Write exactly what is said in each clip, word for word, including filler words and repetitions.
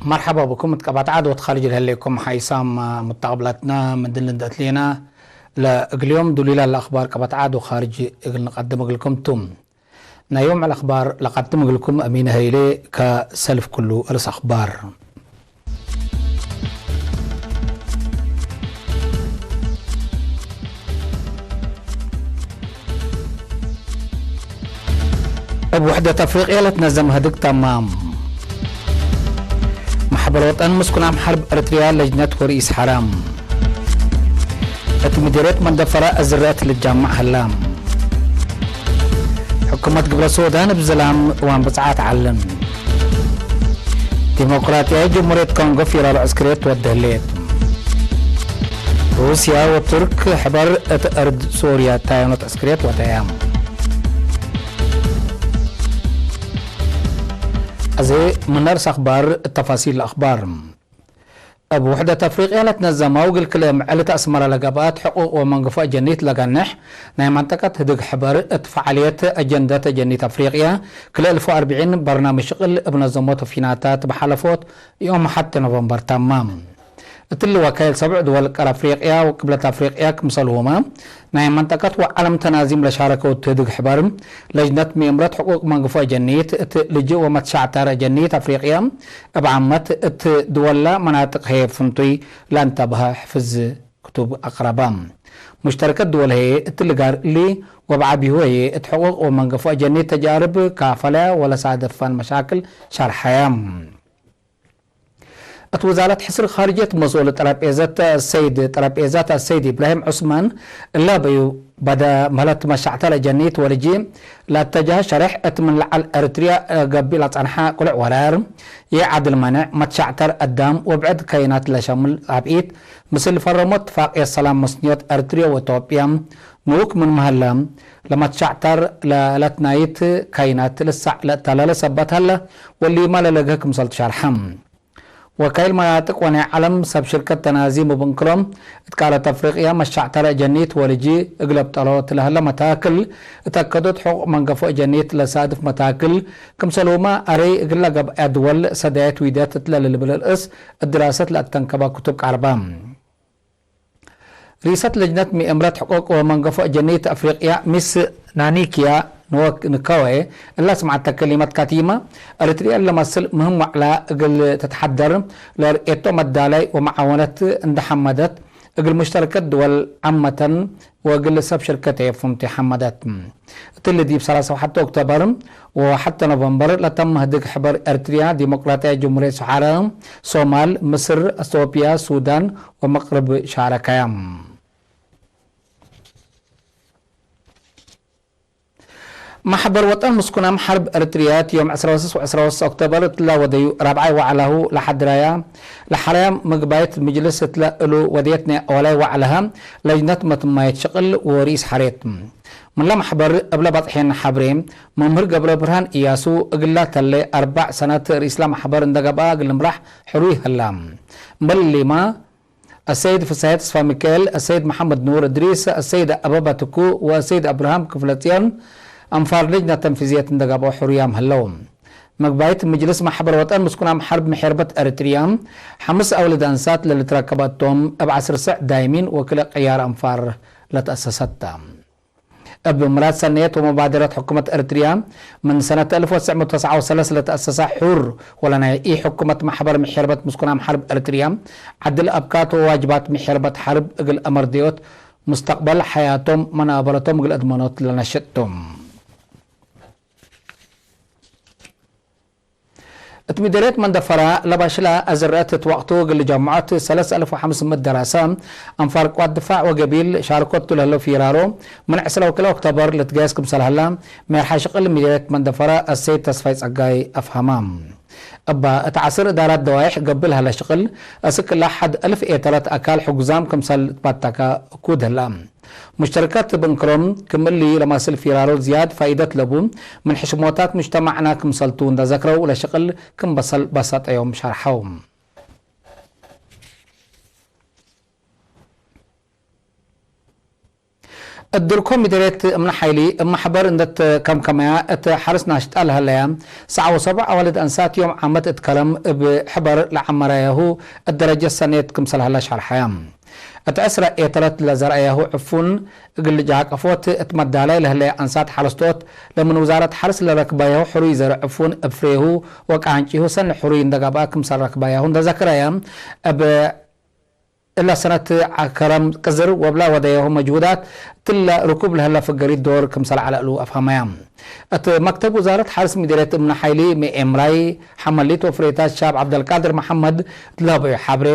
መርሐባ ብኩም እት ቀበት ዐድ ወትካርጅ ለህሌኩም ሓይሳም ሙተቀብላትና። ምድል እንዴ አትሌና ለእግል ዮም ዱሊላ ለአክባር ቀበት ዐድ ወካርጅ እግል ንቀድም እግልኩም ቱ። ናይ ዮም ዐለ አክባር ለቀድም እግልኩም አሚን ሀይሌ። ከሰልፍ ክሉ ርእስ አክባር። እብ ውሕደት አፍሪቅየ ለትነዘም ህድግ ተማም። መሕበር ወጠን ምስኩናም ሐርብ ኤረትርያ ለጅነት ወርኢስ ሐራም። እት ምዲርየት መንደፈራ እዝረአት ልጃማዕ ህላ። ሕኩመት ግብረ ሱዳን እብ ዝላም ወአንብጽዓት ዐልን። ዲሞቅራጥያይ ጅሙርየት ኮንጎ ፊራሮ ዕስክርየት ወደ ህሌት። ሩስያ ወቱርክ ሕበር እት አርድ ሶርያ ታየኖት ዕስክርየት ወደያ። አዜ ምን ርእስ አክባር ተፋሲል ለአክባር። እብ ውሕደት አፍሪቅያ ለትነዘመው እግል ክልኤ ምዕልት አስመረ ለገብአት ሕቁቅ ወመንገፎ አጀኒት ለገንሕ ናይ መንጠቀት ህድግ ሕበር እት ፈዓልየት አጀንደት አጀኒት አፍሪቅያ ክልኤ አልፍ ወአርብዒን በርናምጅ ሽቅል እብ ነዘሞት ወፊናታት በሐለፎት ዮም ሐቴ ኖቨምበር ተማም። እትሊ ወካይል ሰብዕ ድወል ቀር አፍሪቅያ ወቅብለት አፍሪቅያ ክምሰልሁመ ናይ መንጠቀት ወዐለም ተናዚም ለሻረከው ትህድግ ሕበር፣ ለጅነት ምእምረት ሕቁቅ መንግፎ አጀኒት እት ልጅእ ወመትሻዕታር አጀኒት አፍሪቅያ እብ ዓመት እት ድወላ መናጥቅ ህዬ ፍንቱይ ለአንተብሀ ሕፍዝ ክቱብ አቅረበ። ሙሽተረከት ድወል ህዬ እትሊ ጋር እሊ ወበዐቢሁ ህዬ እት ሕቁቅ ወመንገፎ አጀኒት ተጃርብ ካፈለ ወለሳደፈን መሻክል ሸርሐየ። እት ውዛረት ሕስር ካርጅየት መስኡል ጠረጴዘት ሰይድ፣ ጠረጴዛት አሰይድ ኢብራሂም ዑስማን እለ በዩ፣ በደ ምህለት መሻዕተ ለጀኒት ወልጂ ለአተጀሀ ሸሬሕ እት ምን ለዐል ኤረትርያ ገብእ ለጸንሐ ቅሉዕ ወራር፣ ኢዐድልመኔዕ መትሻዕተር አዳም ወብዕድ ከይናት ለሸምል ጻብኢት፣ ምስል ፈረሞት እትፋቅየት ሰላም መስንዮት ኤረትርያ ወኢትዮጵያ፣ ንኡክ ምንመ ህለ፣ ለመትሻዕተር ለለትናይት ከይናት ልሳዕ ለእተለለ ሰበት ሀለ፣ ወሊመ ለለግሀ ክምሰል ትሸርሐ። ወካይል መናጥቅ ወናይ ዐለም ሰብ ሽርከት ተናዚም እብ እንክሎም፣ እት ቃረት አፍሪቅያ መሻዕተረ እጀኒት ወልጂ እግል አብጠሎት ለህለ መታክል፣ እት አከዶት ሕቁቅ መንገፎ እጀኒት ለሳድፍ መታክል፣ ክምሰልሁመ አረይ እግለ ገብአያ ድወል ሰዳየት ዊደት እትለ ለልብል ርእስ እት ድራሰት ለአተንከበ ክቱብ ቀርበ። ርኢሰት ለጅነት ምእምረት ሕቁቅ ወመንገፎ እጀኒት አፍሪቅያ ሚስ ናኒክያ ንወክ ንከወ እለ አስምዐተ ከሊመት ካቲመ፣ ኤረትርያ ለመስል ምህም ወዕላ እግል ትትሐደር ለርእየቶ መዳላይ ወመዓወነት እንዴ ሐመደት፣ እግል ሙሽተረከት ድወል ዓመተን ወእግል ሰብ ሽርከት ፍንቱይ ሐመደት። እትሊ ዲብ ሰላሳ ወሐቴ ኦክቶበር ወሐቴ ኖቨምበር ለተመ ህድግ ሕበር ኤረትርያ ዲሞቅራጥያት ጅምሁርየት ሶሓረ፣ ሶማል፣ ምስር፣ አቶፕያ፣ ሱዳን ወመቅርብ ሻረከየ። መሕበር ወጠን ምስኩናም ሐርብ ኤረትርያት ዮም ዕስራ ወሰስ ወዕስራ ወሰስ ኦክቶበር እትለ ወደዩ ራብዓይ ወዕለሁ ለሐድረያ፣ ለሐረያ ምግባይት ምጅልስ እትለ እሉ ወደየት ናይ አወላይ ወዕለሀ ለጅነት መትማየት ሽቅል ወርኢስ ሐሬት። ምንለ መሕበር እብለ በጽሔን ሐብሬ፣ መምህር ገብረብርሃን እያሱ እግላ ተሌ አርበዕ ሰነት ርኢስለ መሕበር እንደ ገብአ እግል ልምራሕ ሕሩይ ሀላ። እምበል እሊመ፣ አሰይድ ፍስሐ ተስፋሚካኤል፣ አሰይድ መሐመድ ኑር እድሪስ፣ አሰይድ አበባ ትኩ ወአሰይድ አብርሃም ክፍለጽዮን አንፋር ልጅነ ተንፊዝየት እንደ ገብኦ ሕሩያም ህለው። መግባይት ምጅልስ መሕበር ወጠን ምስኩናም ሐርብ ምሕርበት ኤረትርያ፣ ሐምስ አውልድ አንሳት ለልትረከበቶም እብ ዐስር ሰዕ ዳይሚን ወክልኤ ቅያር አንፋር ለተአሰሰት ተ። እብ ምራድ ሰነየት ወመባደረት ሕኩመት ኤረትርያ፣ ምን ሰነት አልፍ ወትስዕ ምእት ወትስዓ ወሰለስ ለተአሰሰ ሑር ወለናይ ኢ-ሕኩመት መሕበር ምሕርበት ምስኩናም ሐርብ ኤረትርያ፣ ዐድል አብካት ወዋጅባት ምሕርበት ሐርብ እግል አመርድዮት ሙስተቅበል ሐያቶም መናበረቶም እግል አድመኖት ለነሽጥ ቱ። እት ምደርየት መንደፈራ ለባሽላ አዝረአት እት ወቅቱ እግል ጀምዐት ሰለስ አልፍ ወሐምስ ምእት ደራሰ፣ አንፋር ቅዋት ድፋዕ ወገቢል ሻርኮቱ ለህለው ፊራሮ፣ ምን ዕስራ ወክልኤ ኦክቶበር ልትገየስ ክምሰል ሀላ፣ ሜርሓ ሽቅል ምደርየት መንደፈራ አሰይድ ተስፋይ ጸጋይ አፍሀማ። እበ እት ዐስር እዳራት ደዋይሕ ገብእ ለሀለ ሽቅል፣ አስክ እላ ሐድ አልፍ ኤተረት አካል ሕጉዛም ክምሰል ትባተከ እኩድ ህላ። ሙሽተረከት እብ እንክሮም፣ ክም እሊ ለማስል ፊራሮ ዝያድ ፋኢደት ለቡ ምን ሕሽሞታት ሙጅተማዕና ክምሰልቱ እንደ ዘክረው፣ ለሽቅል ክም በሰል በሰጠዮም ሸርሐው። እት ድርኮ ምዴርየት እምነ ሓይሊ እብ መሕበር እንዴ ትከምከመያ እት ሐርስ ናሽጣ ለሀለያ ሰዓ ወሰቦዕ አዋልድ አንሳት ዮም ዓመት እት ከረም እብ ሕበር ለዐመራያሁ እት ደረጀት ሰኔት ክምሰል ሀላ ሸርሐያ። እት ዕስረ ኤተረት ለዘርአያሁ ዕፉን እግል ጃሃ ቀፎት እት መዳላይ ለህለየ አንሳት ሐረስቶት ለምን ውዛረት ሐርስ ለረክባያሁ ሕሩይ ዘርእ ዕፉን እብ ፍሬሁ ወቃንጪሁ ሰኒ ሕሩይ እንዴ ገብአ ክምሰል ረክባያሁ እንዴ ዘክረየ፣ እብ እለ ሰነት ከረም ቅዝር ወብላ ወደያሁ መጅሁዳት ትለ ርኩብ ለህለ ፍገሪት ዶር ክምሰል ዐለ እሉ አፍሀመያ። እት መክተብ ውዛረት ሐርስ ምዴርየት እምነ ሓይሊ ምኤምራይ ሐመሊት ወፍሬታት ሻብ ዐብደልቃድር መሐመድ እት ለሀበዩ ሐብሬ፣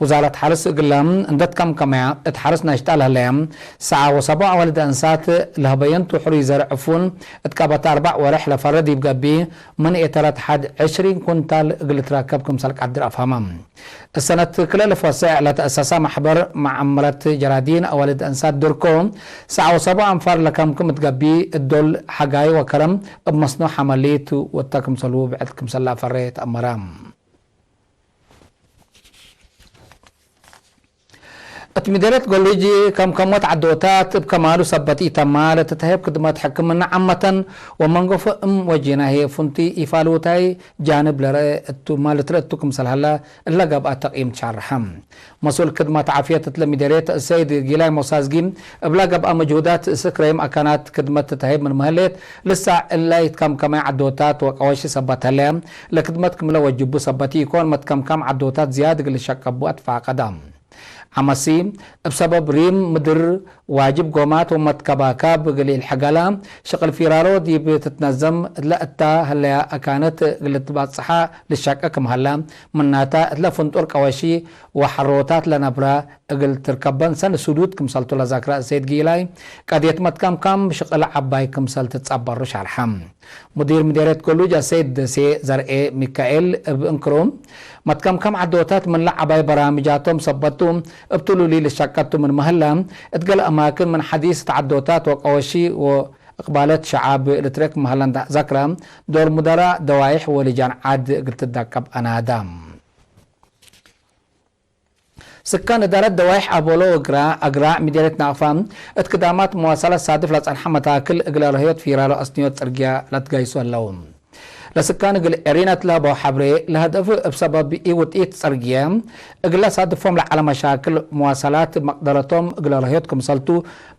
ውዛረት ሐርስ እግለ እንዴ ትከምከመያ እት ሐርስ ናሽጣ ለህለየ ሰዓ ወሰቦዕ አዋልድ አንሳት ለሀበየንቱ ሕሩይ ዘርእ ዕፉን እት ቀበት አርበዕ ወሬሕ ለፈረ ዲብ ገብእ ምን ኤተረት ሐድ ዕሽሪን ኩንታል እግል ልትረከብ ክምሰል ቀድር አፍሀመ። እሰነት ክለ ልፈሰዕ ለተአሰሰ መሕበር መዐምረት ጀራዲን አዋልድ አንሳት ድርኮ፣ ሰዓ ወሰቦዕ አንፋር ለከምክም እት ገብእ፣ እት ዶል ሐጋይ ወከረም እብ መስኖ ሐመሊት ወተ ክምሰሉ ብዕድ ክምሰል ለአፈሬ ተአመረ። እት ምዴርየት ጎሉጅ ከምከሞት ዐዶታት እብ ከማሉ ሰበት ኢተማ ለትትሀየብ ክድመት ሕክምነ ዓመተን ወመንገፎ እም ወጂናሄ ፍንቱይ ኢፋልውታይ ጃንብ ለረአ እቱ፣ ማልትረ እቱ ክምሰል ሀለ እለ ገብአ ተቅይም ትሻርሐ። መስኡል ክድመት ዓፍየት እትለ ምዴርየት ሰይድ ጊላይ ሞሳዝጊ፣ እብለ ገብአ መጅሁዳት እስክ ረይም አካናት ክድመት ትትሀይብ ምን መህሌት፣ ልሳዕ እለ ኢትከምከመ ዐዶታት ወቀወሺ ሰበት ሀለ፣ ለክድመት ክምለ ወጅቡ ሰበት ኢኮን፣ መትከምካም ዐዶታት ዝያድ እግል ልሸቀቡ አትፋቀዳ። ዐመሲ፣ እብ ሰበብ ሪም ምድር ዋጅብ ጎማት ወመትከባካብ እግል ኢልሐገላ፣ ሽቅል ፊራሮ ዲብ ትትነዘም እለ እታ ህለያ አካነት እግል ልትባጽሓ ልሸቀ ክም ሀላ፣ ምናተ፣ እትለ ፍንጡር ቀወሺ ወሐሮታት ለነብራ እግል ትርከበን ሰኒ ስዱድ ክምሰልቱ ለዘክረ እሰይድ ጊላይ፣ ቀድየት መትከምካም ሽቅል ዐባይ ክምሰል ትትጸበሩ ሸርሐ። ሙዲር ምዴርየት ጎሉጅ አሰይድ ደሴ ዘርኤ ሚካኤል እብ እንክሩ፣ መትከምካም ዐዶታት ምንለ ዐባይ በራምጃቶም ሰበቱ እብ ትሉሊ ልሸቀቱ ምን መህለ፣ እት ገሌ አማክን ምን ሐዲስ እት ዐዶታት ወቀወሺ ወእቅባለት ሸዓብ ልትረክ መህለ እንዴ ዘክረ፣ ዶር ሙደራ ደዋይሕ ወልጃን ዐድ እግል ትዳቀብ አናዳ። ስካን እዳረት ደዋይሕ አቦሎ ወግራ አግራዕ ምዴርየት ናቅፋ፣ እት ክዳማት መዋሰላት ሳድፍ ለጸንሐ መታክል እግለ ረህዮት ፊራሮ አስንዮት ጽርግያ ለትጋይሱ ህለው። ለስካን እግል ኤሪነት ለሀበው ሐብሬ፣ ለሀደፍ እብ ሰበብ ኢውጥኢት ጽርግየ እግለ ሳድፎም ለዐለ መሻክል መዋሰላት መቅደረቶም እግለ ረህዮት ክምሰልቱ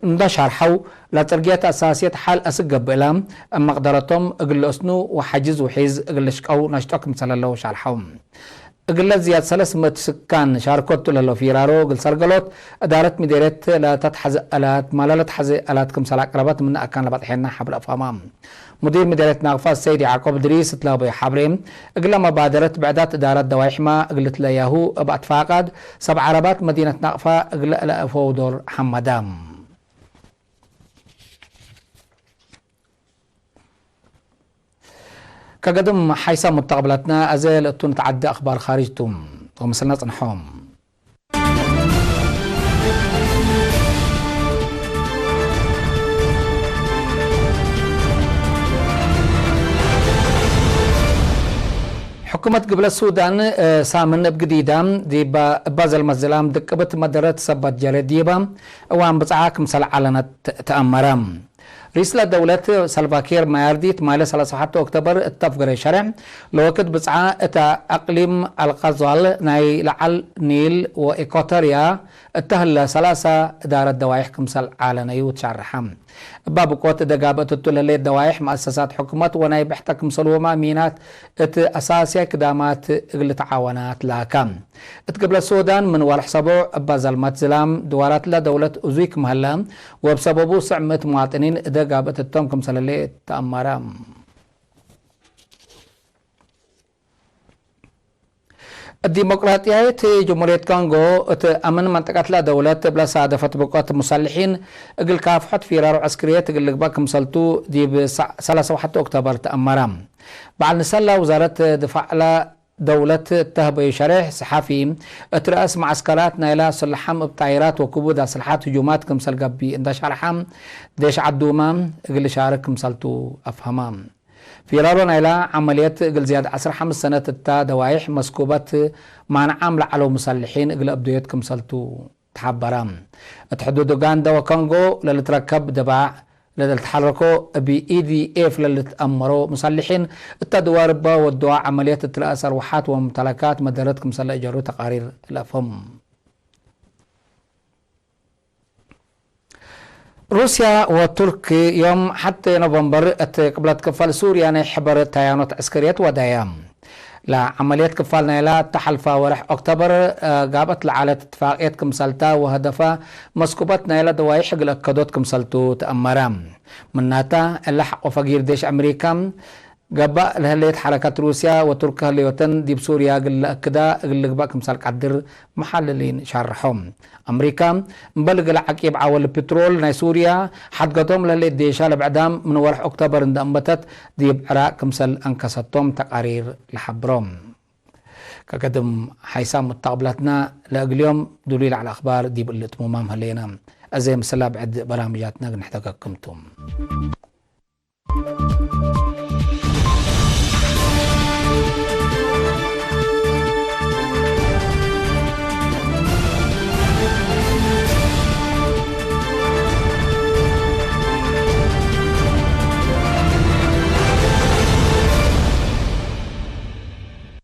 እንዴ ሻርሐው፣ ለጽርግየት አሳስየት ሐል አስክ ገብእለ፣ እብ መቅደረቶም እግል ለአስኑ ወሐጅዝ ውሒዝ እግል ልሽቀው ነሽጦ ክምሰል ህለው ሻርሐው። እግለ ዝያድ ሰለስ ምእት ስካን ሻርኮቱ ለህለው ፊራሮ እግል ሰርገሎት፣ እዳረት ምዴርየት ለተትሐዜ አላት፣ ማለ ለትሐዜ አላት ክምሰል አቅረበት ምነ አካን ለበጽሐነ ሐብር አፋማ። ሙዲር ምዴርየት ናቅፋ ሰይድ ያዕቆብ እድሪስ እት ለሀበዩ ሐብሬ፣ እግለ መባደረት ብዕዳት እዳረት ደዋይሕመ እግል ልትለያሁ እብ አትፋቃድ ሰብ ዐረባት መዲነት ናቅፋ እግለ ለአፈው ዶር ሐመዳ። ከገድም ሐይሳ ሙተቅብለትነ፣ አዜ ለእቱ ንትዓደ አክባር ካርጅ ቱ። ወምስልነ ጽንሖ። ሕኩመት ግብለት ሱዳን፣ እ፣ ሳምን እብ ግዲዳ ዲባ እባ ዘልመት ዝላም ድቅብት መደረት ሰበት ጀረ ዲባ እዋን ብጽዓ ክምሰል ዐለነት ተአመረ። ርኢስ ለደውለት ሳልቫኪር ማያርዲት ማለ ሰላሳ ወሐተ ኦክቶበር እት ተፍገረ ሸርዕ፣ ለወክድ ብጽዓ እተ አቅሊም አልቀዛል ናይ ለዐል ኒል ወኢኳቶርያ እተ ህለ ሰላሳ እዳረት ደዋይሕ ክምሰል ዐለነዩ ትሻርሐ። እባ ብቆት እደ ጋብአት እቱ ለህሌት ደዋይሕ መአሰሳት ሕኩመት ወናይ ብሕተ ክምሰልሁመ ሚናት እት አሳስያይ ክዳማት እግል ተዓወናት ላከ። እት ግብለት ሱዳን ምን ወርሕ ሰቡዕ እባ ዘልመት ዝላም ድዋራትለ ደውለት እዙይ ክም ሀለ ወእብ ሰበቡ ስዕ ምእት መዋጥኒን እደ ጋብአት እቶም ክምሰል ህሌት ተአመረ። እት ዲሞቅራጥያይት ጅምሁርየት ኮንጎ እት አምን መንጠቀትለ ደውለት እብለ ሳደፈት ብቆት ሙሰልሒን እግል ካፍሖት ፊራሮ ዐስክርየት እግል ልግበእ ክምሰልቱ ዲብ ሰ-፣ ሰላሳ ወሐተ ኦክቶበር ተአመረ። በዐል ንሰላ ውዛረት ድፋዕለ ደውለት እተ ህበዩ ሸሬሕ ሰሓፊ፣ እት ረአስ መዐስከራት ናይላ ስልሓም እብ ጣይራት ወክቡድ አስልሓት ህጁማት ክምሰል ገብእ እንደ ሸርሐ፣ ዴሽ ዐዱመ እግል ልሻርክ ክምሰልቱ አፍሀመ። ፊራሮ ናይላ ዐመልየት እግል ዝያድ ዐስር ሐምስ ሰነት እታ ደዋይሕ መስኩበት ማንዓም ለዐለው ሙሰልሒን እግል አብደዮት ክምሰልቱ ተሐበረ። እት ሕዱድ ኡጋንዳ ወኮንጎ ለልትረከብ ደባዕ ለልትሐረኮ እብ ኢ ዲ ኤፍ ለልትአመሮ ሙሰልሒን እተ ድዋርበ ወድዋ ዐመልየት እት ለአሰር ወሓት ወሙምተለካት መደረት ክምሰለ እጀሩ ተቃሪር ለአፍህም። ሩስያ ወቱርክ ዮም ሐቴ ኖቨምበር እት ቅብለት ክፈል ሱርያ ናይ ሕበር ታያኖት ዕስከርየት ወደየ። ለዐመልየት ክፋል ናይላ እተ ሐልፈ ወርሕ ኦክቶበር ጋብአት ለዐለት እትፋቅየት ክምሰልታ ወሀደፈ መስኩበት ናይላ ደዋይሕ እግል አከዶት ክምሰልቱ ተአመረ። ምናተ፣ እለ ሐቆ ፈጊር ዴሽ አምሪካ ገብእ ለህሌት ሐረከት ሩስያ ወቱርክ ህሌዮተን ዲብ ሱርያ እግል ለአክዳ እግል ልግበእ ክምሰል ቀድር መሐልሊን ሻርሖ። አምሪካ፣ እምበል እግል ዐቂብ ዐወል ፕትሮል ናይ ሱርያ ሐድገቶም ለህሌት ዴሻ ለብዕዳም ምን ወርሕ ኦክቶበር እንደ አንበተት ዲብ ዕራቅ ክምሰል አንከሰቶም ተቃሪር ለሐብሮ። ከገድም ሓይሳም ሙተቅብላትና ለእግልዮም ዱሉይ ለዐለ አክባር ዲብ እሊ እትሙማም ህሌነ። አዜ ምስላ ብዕድ በራምጃትና ግንሕተገክምቱም።